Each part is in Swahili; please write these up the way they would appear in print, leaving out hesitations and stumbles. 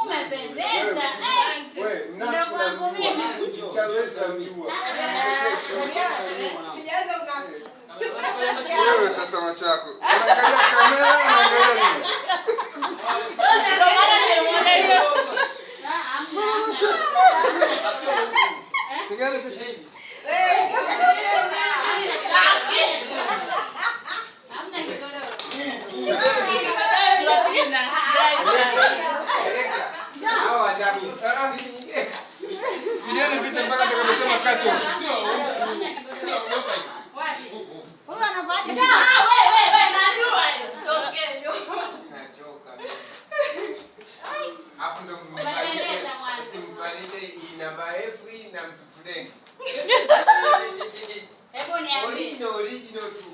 Umependeza. Wewe, mnafiki unamjua. Mchawi wetu unamjua. Sijaanza unafiki. Wewe sasa macho yako. Unaangalia kamera, unaangalia nini? Ndio maana nimemwangalia. Mbona macho? Pigane picha. Eh, geuka. Hamna kigodoro. Sina. Ah, ah. Pigane picha mpaka atakaposema cut off. Hamna kigodoro. Wapi? Huyu anavaaje? Ah, wewe wewe najua hiyo. Tokee. Afu ndo Umependeza mwana. mvalishe hii namba F na mtu fulani. Hebu niambie. Original, original tu.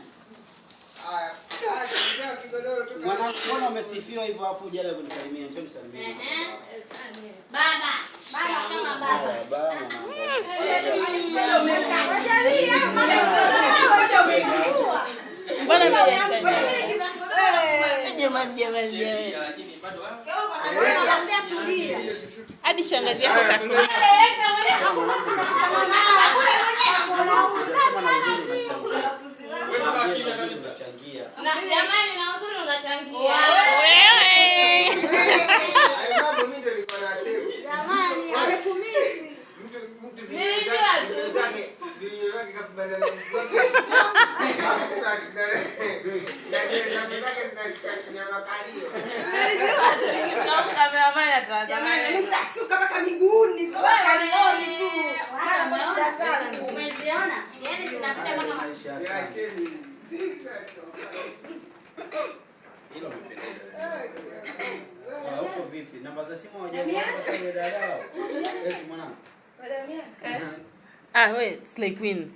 Haya, ah, kigodoro tu. Mwanangu, mbona umesifiwa hivyo afu hujaja kunisalimia? Njoo nisalimie. Ehe. Baba, baba kama baba. Haya, baba mwanangu. Mkono umekata. Mkono umekata. Mbona Mbona mimi kigodoro? Jamani, jamani, jamani. Anaambia tulia. Hadi shangazi yako kakuita. Unasema na uzuri unachangia. Mwambie na uzuri unachangia. Na jamani na uzuri unachangia. Wewe. Hayo mambo mimi ndo nilikuwa nasema. Jamani, amekumisi. Mtu Nilijua tu. vinyo vyake kapambana na mtu wake. Alafu na nywele zake zinashika kwenye makalio. Jamani, mimi nasuka mpaka miguuni, sio makalioni tu. Maana sio shida zangu. Umeziona? Yaani zinapita mpaka Maisha yako. Niacheni. Hilo umependeza. Ah, uko vipi? Namba za simu hawajanipa sasa wewe dada. Eti mwanangu. Ah, we, Slay Queen.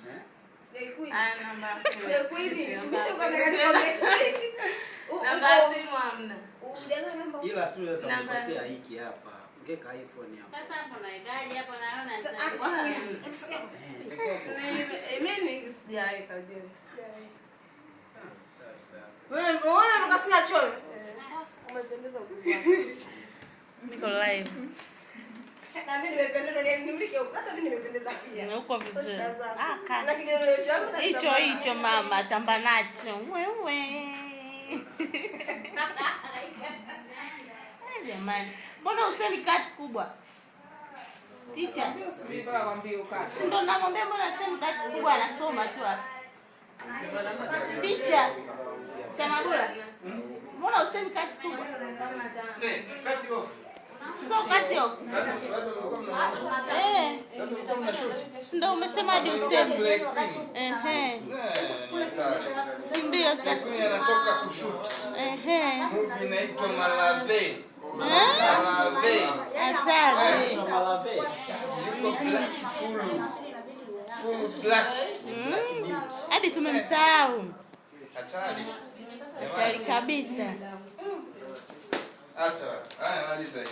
Eh? Slay Queen. Ah, namba. Slay Queen. Mimi niko nataka nikwambie. Namba ya simu hamna. Ujaza namba. Ila tu sasa Namba. umekosea hiki hapa. Ungeka iPhone hapa. Sasa hapo naikaje hapo naona. Sasa, hapo, hapo hivi. Hebu sogea. Eh, takiwa Mimi ni sijaweka juu. Ah, sawa sawa. Wewe unaona mpaka sina choyo. Sasa umependeza ukubwa. Niko live. Na mimi nimependeza, nimlike huko. Hata mimi nimependeza pia. Uko Sio vizuri. shida zangu. Ah, Na kazi. kigodoro changu na Hicho kitambaa. hicho mama, tamba nacho. Wewe. Eh, jamani. Mbona usemi kati kubwa? Teacher. Si ndo namwambia mbona usemi kati kubwa anasoma tu hapa. Teacher. Sema bora. Mbona usemi kati kubwa? Cut off. So cut off. Eh. Si ndo umesema hadi usemi. Slay Queen. Ehe. Eh, ni hatari. Si ndio Slay sasa? Queen anatoka kushoot. Ehe. Movie inaitwa Malave. Malave. Hatari. Kuna malave. Yuko black full. Full black. Hadi tumemsahau. Hatari. Hatari kabisa. Acha. Haya, maliza hii.